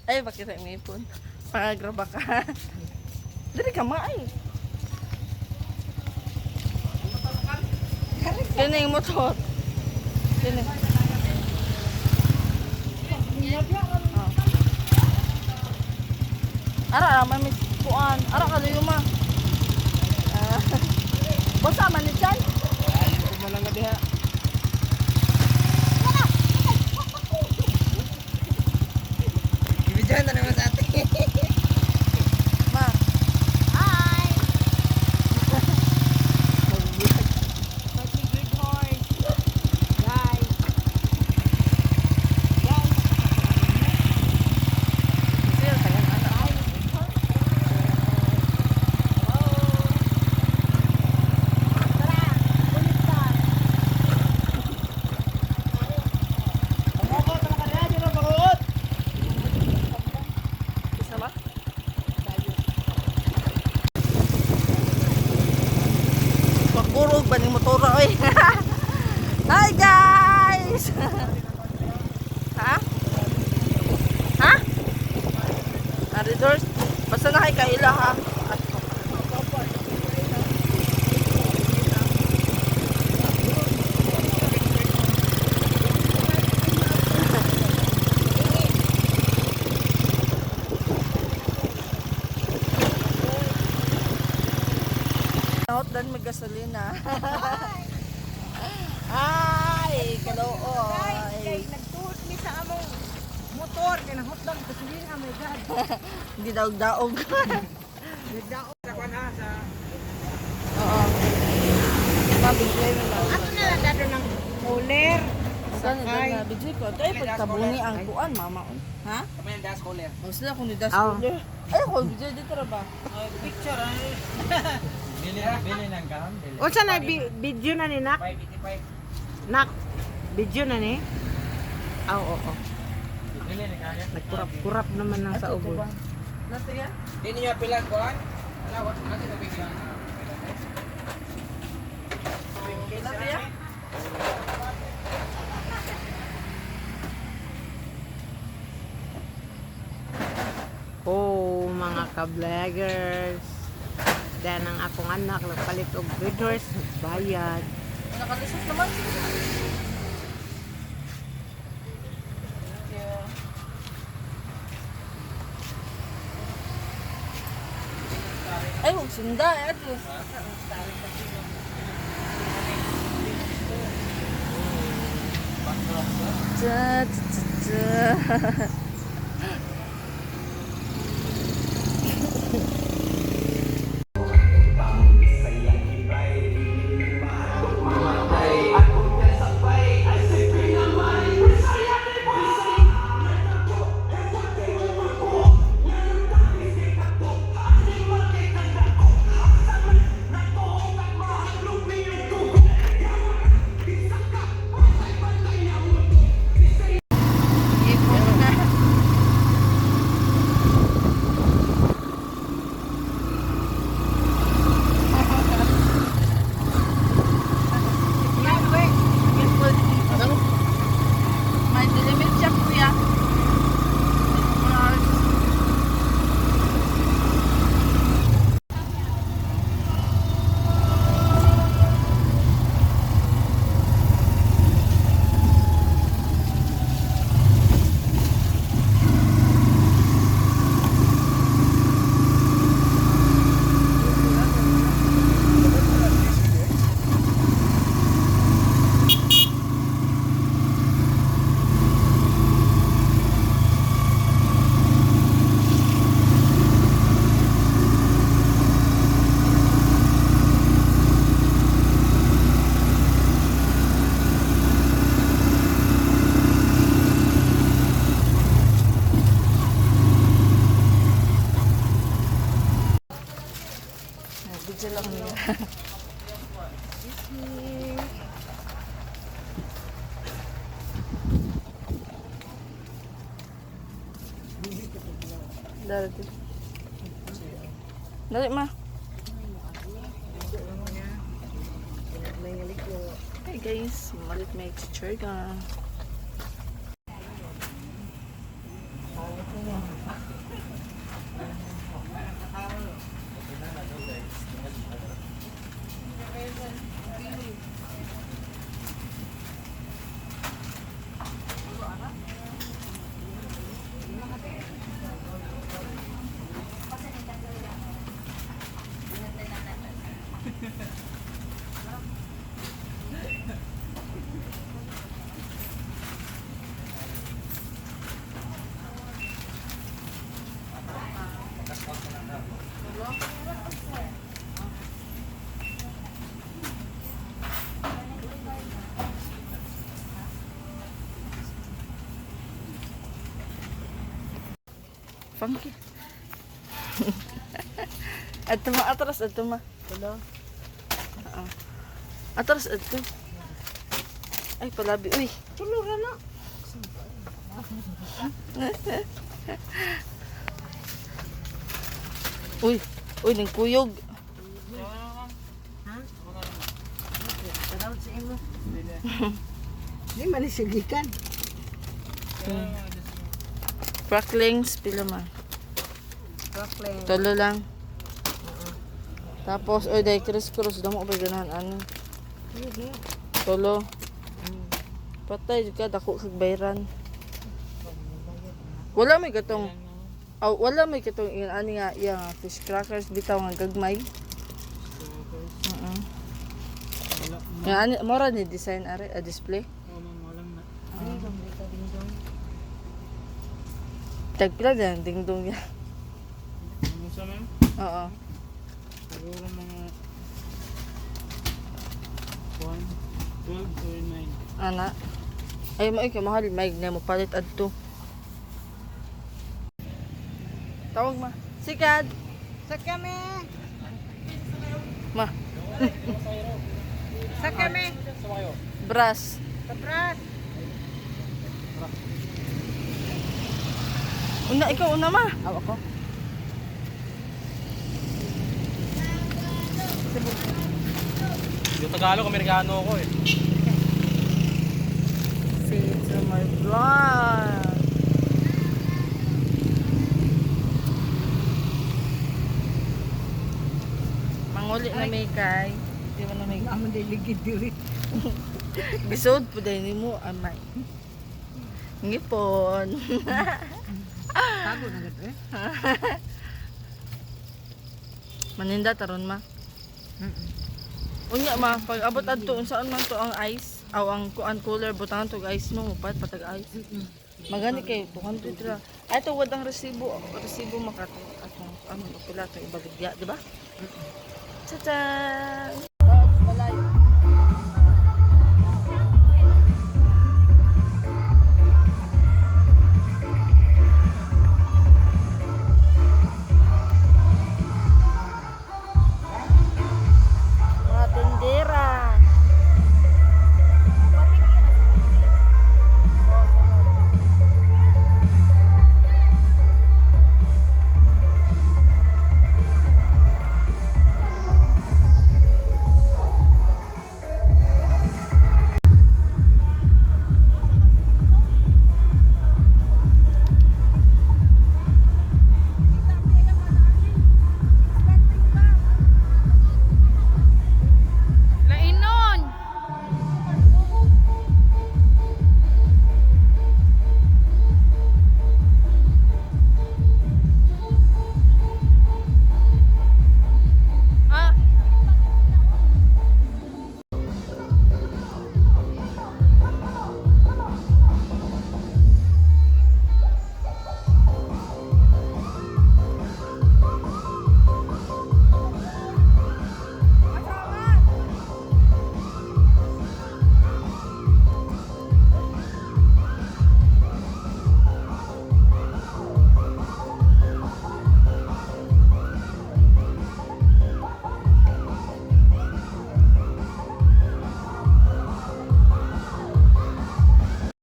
Ay, bakit ay may ipon? Pangagraba ka. Dali ka ma ay. Kini yung motor. Kini. Oh. Ara, ara, may kuan. Ara, kaluyo ma. Ah. Basta man ni Chan. Ayun ko man lang diha. Ibigyan na naman sa atin. Ma. Hi! Mag-vlog. Good horse. Guys. Guys. Sir, tagan ana. Tara, ulit ka. Pangukot na kanya, di ba pangukot? Isa ba? Pakurog ba ni motor oy? Hi guys! Ha? Ha? Ari doors. Basta na kay kaila ha. Ay, Out dan may gasolina. Ay, Guys, kalooy. kay nagtuhod mi sa among motor kay nahutdan gasolina, my God. Hindi daog-daog. Nagdaog. Sa kwan ha, sa Oo. Mabigay mo lang. Ato na lang dato ng cooler. Sana na bigay ko. Ay, pagtabuni ang kuan, mama. Ha? kami ang das cooler. O sila kung ni das Oh. cooler. Ay, ko bigay dito ra ba? Picture ay. Bili bili ng kahon. Bili. Unsa na video na ni nak? 585. Nak. Video na ni? Ah, oo, oo. Bili ni kaya. Nagkurap-kurap naman ng sa ubo. Nasa yan? Di niyo pilag kuan? Wala wa natin na bigyan. Nasa yan? Oh, mga ka-vloggers. Dan ang akong anak nagpalit og good horse, bayad. Nakalisot naman. Thank you. Ay, huwag sunda. Eh, ito. Ta, ta, ta, ta. Ipon na. May dilimit siya, kuya. Video lang niya. Dali. Dali ma. Hey guys, malit may chichirga. Funky. Adto ma, atras adto ma. Tulo. Oo. Atras adto. Ay, palabi. Uy. Tulo ra na. Uy. Uy, nagkuyog. Ha? Tanaw sa imo. Di man ni sigikan. Cracklings, pila ma. Brooklyn. Tulo lang. Tapos, oy, dahil criss-cross, damo ba ganahan ano? Tulo. Patay jud ka, dako kag bayran. Wala may katong aw, wala may katong ingon ani nga iya nga fish crackers bitaw nga gagmay. Oo. Wala. Nga ani mora ni design are a display. Oo, ma'am, walang na. Tagpila din dingdong ya. Ano sa ma'am? Oo. Siguro mga 1, 12 or 9. Ana. Ay mo kay mahal may na mo palit adto. Tawag ma. Sikad. Sa kami. Ma. Sa kami. Brass. Sa bras. Una ikaw una ma. Aw ako. Yung Tagalog, Amerikano ako eh. Say to my vlog. Manguli na may kay. Di ba na may Amo diligid diri. Gisod po dahil ni mo amay. Ngipon. Tago na gud eh. Maninda taron ma. Unya ma, pag abot adto unsaon man to ang ice, aw ang kuan cooler butangan tog ice mo mupat patag ice. Magani kay 200 ra. Ay tawad ang resibo, resibo makato atong ano pila to ibaligya, di ba? Tata!